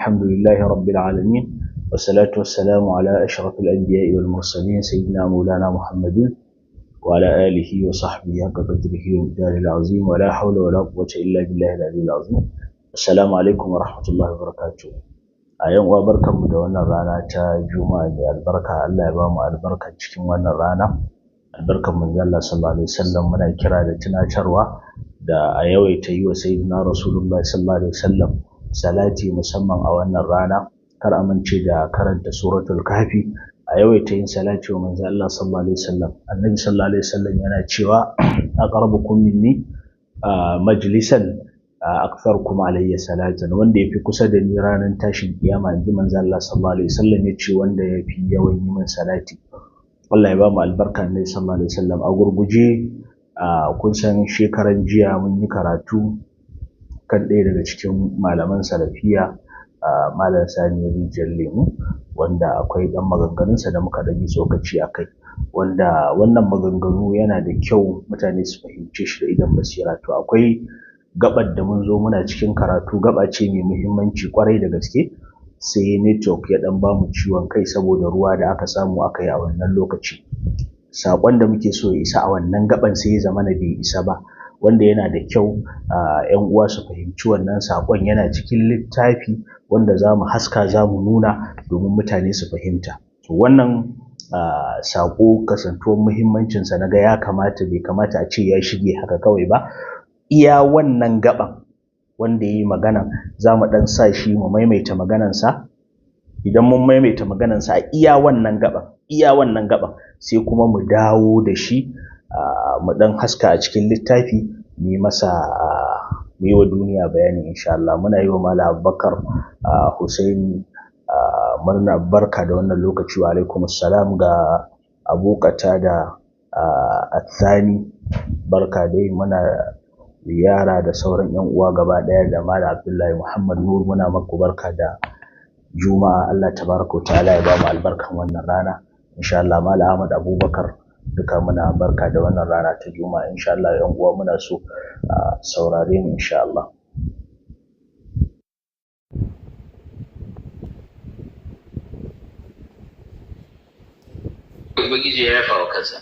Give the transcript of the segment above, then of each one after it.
الحمد لله رب العالمين، والصلاة والسلام على أشرف الأنبياء والمرسلين، سيدنا مولانا محمد وعلى آله وصحبه حق قدره ومقداره العظيم، ولا حول ولا قوة إلا بالله العلي العظيم. السلام عليكم ورحمة الله وبركاته. A yan uwa, barkanmu da wannan rana ta Juma'a mai albarka. Allah ya ba mu albarka cikin wannan rana, albarkan manzo Allah sallallahu alaihi wasallam. Muna kira da tunatarwa da a yawaita yi wa Sayyidina Rasulullah sallallahu alaihi wasallam salati, musamman a wannan rana. Kar amince da karanta Suratul Kahfi, a yawaita yin salati wa manzo Allah sallallahu alaihi wasallam. Annabi sallallahu alaihi wasallam yana cewa: "Aqrabukum minni majlisan aktharukum alayya salatan." Wanda yafi kusa da ni ranar tashin kiyama, inji manzo Allah sallallahu alaihi wasallam, yace wanda yafi yawan yi min salati. Allah ya ba mu albarka Annabi sallallahu alaihi wasallam. A gurguje, kun san shekaran jiya mun yi karatu kan ɗaya daga cikin malaman salafiya, Malam Sani Rijiyar Lemu, wanda akwai ɗan maganganunsa da muka ɗan yi tsokaci a kai, wanda wannan maganganu yana da kyau mutane su fahimce shi da idon basira. To, akwai gaɓar da mun zo muna cikin karatu, gaɓa ce mai muhimmanci ƙwarai da gaske, sai network ya ɗan bamu ciwon kai saboda ruwa da aka samu aka yi a wannan lokaci. Saƙon da muke so ya isa a wannan gaɓan sai ya zamana bai isa ba, wanda yana da kyau ‘yan uwa su fahimci wannan saƙon. Yana cikin littafi wanda za mu haska, za mu nuna domin mutane su fahimta. To, wannan saƙo, kasantuwar muhimmancinsa, na ga ya kamata, bai kamata a ce ya shige haka kawai ba. Iya wannan gaɓan wanda ya yi magana, za mu ɗan sa shi mu maimaita maganansa. Idan mun maimaita maganansa a iya wannan gaɓan, iya wannan gaɓan, sai kuma mu dawo da shi mu ɗan haska a cikin littafi, mu yi masa, mu yi wa duniya bayani insha Allah. Muna yi wa Malam Abubakar Husaini murna, barka da wannan lokaci, wa alaikum assalam. Ga Abu da Athani, barka dai. Muna ziyara da sauran ‘yan uwa gaba ɗaya, da Malam Abdullahi Muhammad Nur, muna maku barka da Juma'a. Allah tabaraka wa ta'ala ya bamu albarkan wannan rana insha Allah. Malam Ahmad Abubakar, duka muna barka da wannan rana ta Juma'a insha Allah. ‘Yan uwa, muna so a saurare mu insha Allah. Ubangiji ya yafa wa kansa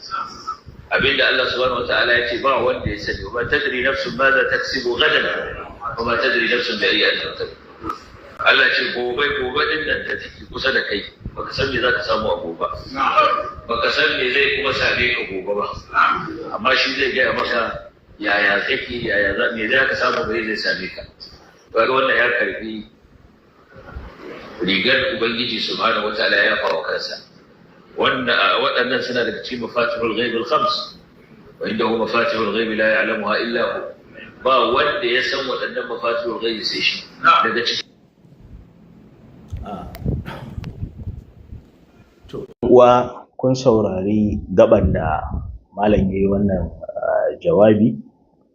abinda Allah subhanahu wataala ya ce ba wanda ya sani: "Wa tadri nafsun ma za taksibu gadan wa ma tadri nafsun bi ayyi ardin tamut." Allah ce gobe, gobe din nan da take kusa da kai, baka san me zaka samu a gobe, baka san me zai kuma same ka gobe ba. Amma shi zai gaya maka yaya kake, yaya za, me za ka samu, me zai same ka. Kaga wannan ya karbi rigar Ubangiji subhanahu wataala ya yafa wa kansa. Waɗannan suna daga cikin mafatihul ghaib al-khams, wa indahu mafatihul ghaib la ya'lamuha illa hu. Ba wanda ya san waɗannan mafatihul ghaib sai shi. Daga cikin To uwa, kun saurari gaban da malam yayi wannan jawabi: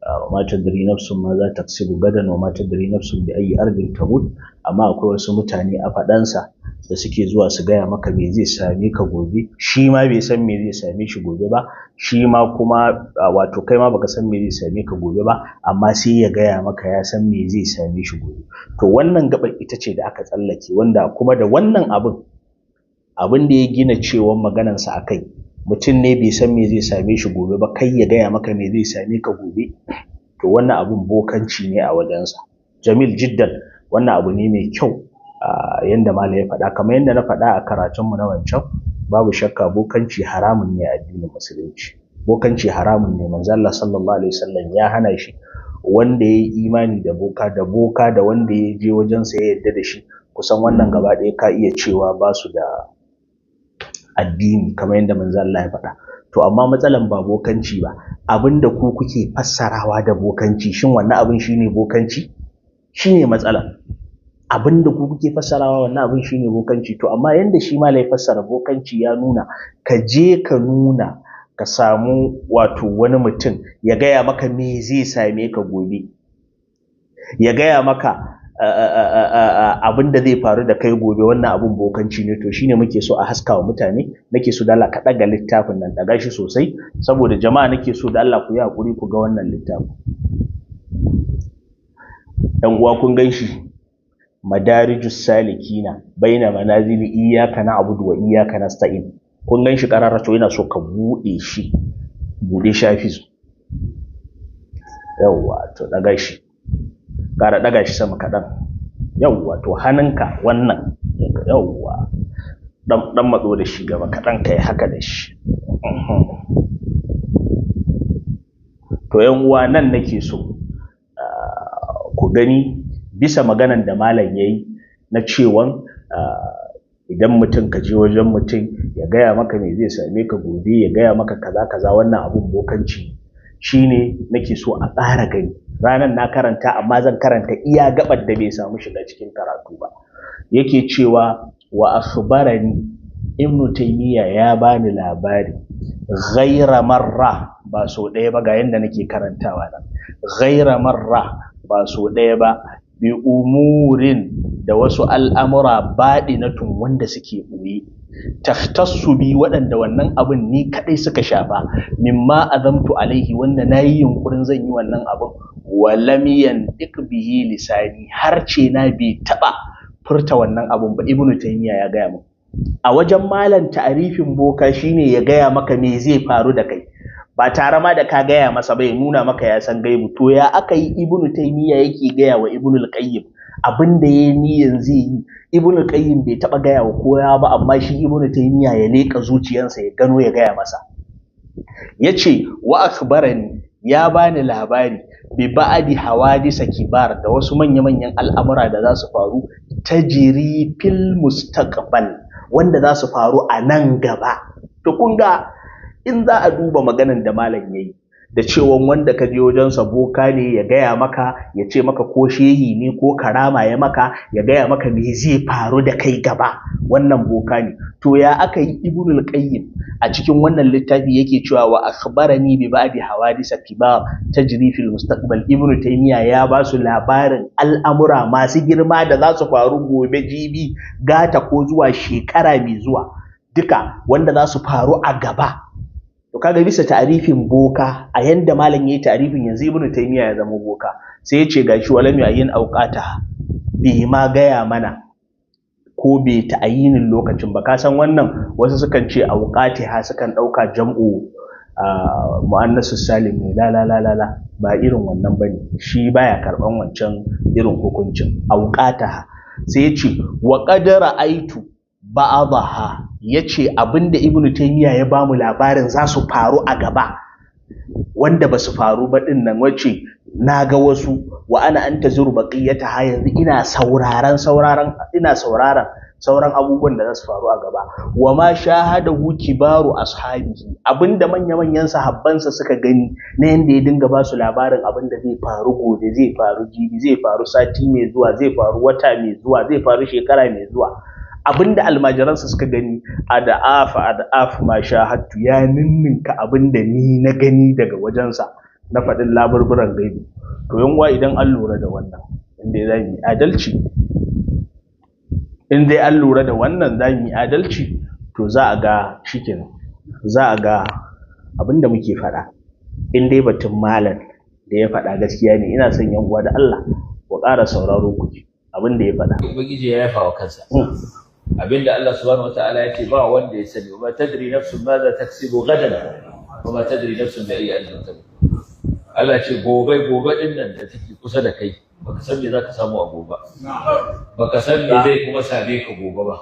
"Wa ma tadri nafsun ma za taksibu gadan wa ma tadri nafsun bi ayyi ardin tamut." Amma akwai wasu mutane a faɗansa da suke zuwa su gaya maka me zai same ka gobe. Shi ma bai san me zai same shi gobe ba, shi ma kuma, wato kai ma baka san me zai same ka gobe ba, amma sai ya gaya maka ya san me zai same shi gobe. To, wannan gaɓar ita ce da aka tsallake, wanda kuma da wannan abin, abin da ya gina cewan maganansa a kai, mutum ne bai san me zai same shi gobe ba, kai ya gaya maka me zai same ka gobe. To, wannan abun bokanci ne a wajensa. Jamil jiddan, wannan abu ne mai kyau yanda malam ya faɗa. Kamar yadda na faɗa a karatunmu na wancan, babu shakka bokanci haramun ne a addinin Musulunci. Bokanci haramun ne, manzo Allah sallallahu alaihi wasallam ya hana shi. Wanda ya yi imani da boka, da boka da wanda ya je wajensa ya yarda da shi, kusan wannan gaba ɗaya ka iya cewa ba su da addini, kamar yadda manzo Allah ya faɗa. To, amma matsalan ba bokanci ba, abinda ku kuke fassarawa da bokanci, shin wannan abin shine bokanci? Shine matsalan. Abinda ku kuke fassarawa wannan abin shine bokanci. To, amma yanda shi malam ya fassara bokanci, ya nuna ka je ka nuna ka samu, wato wani mutum ya gaya maka me zai same ka gobe, ya gaya maka abin da zai faru da kai gobe, wannan abin bokanci ne. To, shine muke so a haska wa mutane. Nake so da Allah ka ɗaga littafin nan, ɗaga shi sosai saboda jama'a. Nake so da Allah ku yi haƙuri ku ga wannan littafin. Ɗan uwa, kun gan shi? Madarijus Salikina baina manazili iyyaka na'budu wa iyyaka nasta'in. Kun gan shi karara, to ina so ka buɗe shi, buɗe shafi su. Yawwa, to ɗaga shi, ƙara ɗaga shi sama kaɗan. Yawwa, to hannunka wannan, yawwa, ɗan matso da shi gaba kaɗan, ka yi haka da shi. To yan uwa, nan nake so ku gani bisa maganan da malam yayi na cewan idan mutum ka je wajen mutum ya gaya maka me zai same ka gobe, ya gaya maka kaza kaza, wannan abun bokanci shine. Nake so a ƙara gani. Ranar na karanta, amma zan karanta iya gabar da bai samu shiga cikin karatu ba. Yake cewa wa akhbarani, Ibnu Taymiya ya bani labari, ghaira marra, ba so ɗaya ba. Ga yanda nake karantawa nan: ghaira marra, ba so ɗaya ba, bi umurin, da wasu al'amura, baɗinatun, wanda suke ɓoye, tahtassu bi, waɗanda wannan abin ni kaɗai suka shafa, mimma azamtu alaihi, wanda na yi yunƙurin zan yi wannan abin, walam yantiq bihi lisani, harce na bai taɓa furta wannan abin ba. Ibnu Taymiya ya gaya min. A wajen malam, ta'arifin boka shine ya gaya maka me zai faru da kai ba tare ma da ka gaya masa ba, ya nuna maka ya san gaibu. To ya aka yi Ibnu Taymiya yake gaya wa Ibnu al-Qayyim abin da ya niyan zai yi? Ibnu al-Qayyim bai taba gaya wa kowa ba, amma shi Ibnu Taymiya ya leka zuciyarsa ya gano, ya gaya masa. Yace wa akhbarani, ya bani labari, bi ba'adi hawadisa kibar, da wasu manya-manyan al'amura da za su faru, tajiri fil mustaqbal, wanda za su faru a nan gaba. To kun ga, in za a duba maganan da malam yayi da cewan wanda ka je wajensa boka ne, ya gaya maka, ya ce maka ko shehi ne ko karama ya maka, ya gaya maka me zai faru da kai gaba, wannan boka ne. To ya aka yi Ibnul Qayyim a cikin wannan littafi yake cewa wa akhbarani bi ba'di hawadisa kibar tajri fil mustaqbal? Ibnu Taymiya ya ba su labarin al'amura masu girma da za su faru gobe, jibi, gata ko zuwa shekara mai zuwa, duka wanda za su faru a gaba. To kaga, bisa ta'arifin boka a yanda malam yayi ta'arifin yanzu, Ibnu Taymiya ya zama boka. Sai ya ce gashi walam yayin auqata, bai ma gaya mana ko bai ta'ayinin lokacin ba. Ka san wannan, wasu sukan ce auqatiha, sukan dauka jam'u muannasu salim ne. La la la la la, ba irin wannan bane, shi baya karban wancan irin hukuncin auqataha. Sai ya ce wa qad ra'aitu ba'daha, yace abinda Ibnu Taymiya ya bamu labarin za su faru a gaba wanda ba su faru ba din nan, wace na ga wasu, wa ana antaziru baqiyataha, yanzu ina sauraron sauraron ina sauraron sauran abubuwan da za su faru a gaba. Wa ma shahadahu kibaru ashabihi, abinda manya-manyan sahabbansa suka gani na yanda ya dinga ba su labarin abinda zai faru gobe, zai faru jibi, zai faru sati mai zuwa, zai faru wata mai zuwa, zai faru shekara mai zuwa, abinda almajiransa suka gani, ada'afa ada'af ma shahadtu, ya ninninka abinda ni na gani daga wajensa na faɗin laburburan gaibi. To yan uwa, idan an lura da wannan, inda za mu yi adalci, in dai an lura da wannan za mu yi adalci, to za a ga shikenan, za a ga abinda muke faɗa, in dai batun malam da ya faɗa gaskiya ne. Ina son yan uwa da Allah ku ƙara sauraro ku ji abinda ya faɗa. Ubangiji ya yafa wa kansa abinda Allah subhanahu wataala ya ce ba wanda ya sani: wa ma tadri nafsun ma za taksibu gadan wa ma tadri nafsun bi ayyi ardin tamut. Allah ce gobe, gobe din nan da take kusa da kai, baka san me zaka samu a gobe, baka san me zai kuma same ka gobe ba,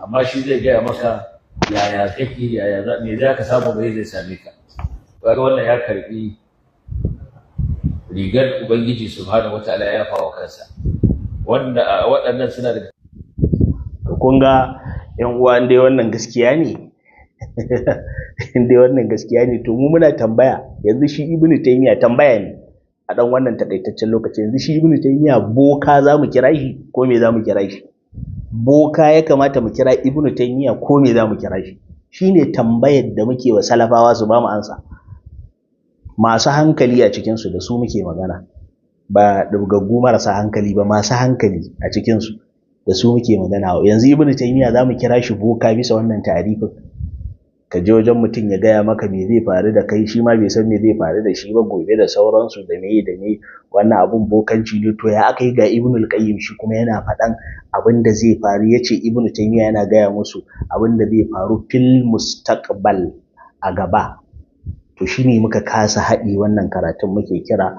amma shi zai gaya maka yaya kake, yaya za, me zaka samu, me zai same ka. Kaga wannan ya karbi rigar Ubangiji subhanahu wataala ya yafa wa kansa, wanda waɗannan suna daga To kun ga yan uwa, in dai wannan gaskiya ne, in dai wannan gaskiya ne, to mu muna tambaya yanzu, shi Ibnu Taymiya, tambaya ne a dan wannan takaitaccen lokaci, yanzu shi Ibnu Taymiya boka za mu kira shi ko me za mu kira shi? Boka ya kamata mu kira Ibnu Taymiya ko me za mu kira shi? Shine tambayar da muke wa salafawa su ba mu ansa. Masu hankali a cikin su, da su muke magana, ba dubgaggu marasa hankali ba, masu hankali a cikin su, da su muke magana. Yanzu Ibnu Taymiya za mu kira shi boka bisa wannan ta'arifin? Ka je wajen mutum ya gaya maka me zai faru da kai, shi ma bai san me zai faru da shi ba gobe da sauransu da meye da meye. Wannan abun bokanci ne. To ya aka yi ga Ibnul Qayyim shi kuma yana faɗan abin da zai faru, yace Ibnu Taymiyyah yana gaya musu abin da zai faru fil mustaqbal, a gaba. To shine muka kasa haɗe wannan karatun, muke kira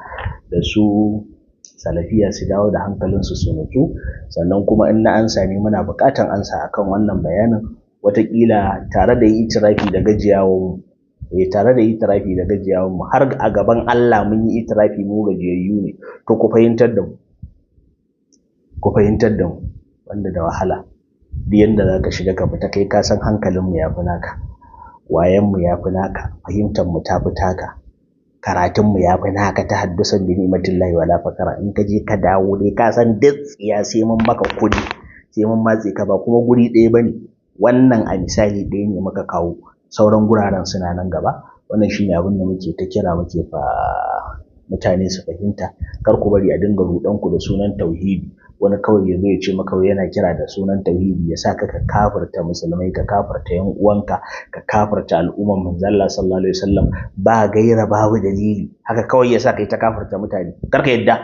da su salafiya su dawo da hankalinsu su nutsu. Sannan kuma in na ansa ne, muna buƙatan ansa akan wannan bayanin, wataƙila tare da itirafi da gajiyawan mu, tare da itirafi da gajiyawan mu, har a gaban Allah mun yi itirafi mu gajiyayyu ne. To ku fahimtar da mu, ku fahimtar da mu, wanda da wahala. Duk yanda za ka shiga ka fita, kai ka san hankalin mu ya fi naka, wayan mu ya fi naka, fahimtar mu ta fi taka, karatun mu ya fi naka, ta haddusan bi ni'matillahi wala fakara. In ka je ka dawo dai ka san duk tsiya sai mun maka kuɗi, sai mun matse ka. Ba kuma guri ɗaya bane wannan, a misali ɗaya ne muka kawo, sauran guraren suna nan gaba. Wannan shine abin da muke ta kira, muke fa mutane su fahimta. Kar ku bari a dinga ruɗan ku da sunan tauhidi. Wani kawai ya zo ya ce maka yana kira da sunan tauhidi, ya sa ka ka kafirta musulmai, ka kafirta yan uwanka, ka kafirta al'umman manzon Allah sallallahu alaihi wasallam, ba gaira babu dalili, haka kawai ya sa kai ta kafirta mutane. Kar ka yadda,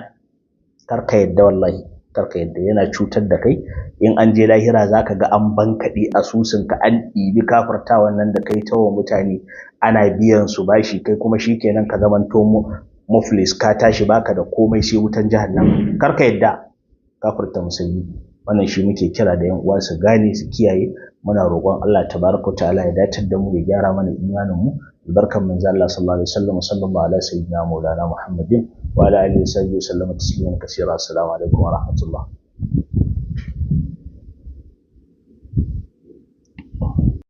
kar ka yadda, wallahi kar ka yadda. Yana cutar da kai. In an je lahira zaka ga an bankaɗe asusunka, an ɗibi kafirtawan nan da kai ta wa mutane, ana biyan su bashi. Kai kuma shikenan ka zamanto muflis, ka tashi baka da komai sai wutan jahannama. Kar ka yadda kafirta musulmi. Wannan shi muke kira da yan uwa su gane, su kiyaye. Muna roƙon Allah tabaraka wa ta'ala ya datar da mu, ya gyara mana imanin mu, albarkan manzo Allah sallallahu alaihi wasallam. Sallallahu ala sayyidina maulana Muhammadin wa ala alihi wa sahbihi sallam tasliman kaseera. Assalamu alaikum wa rahmatullah.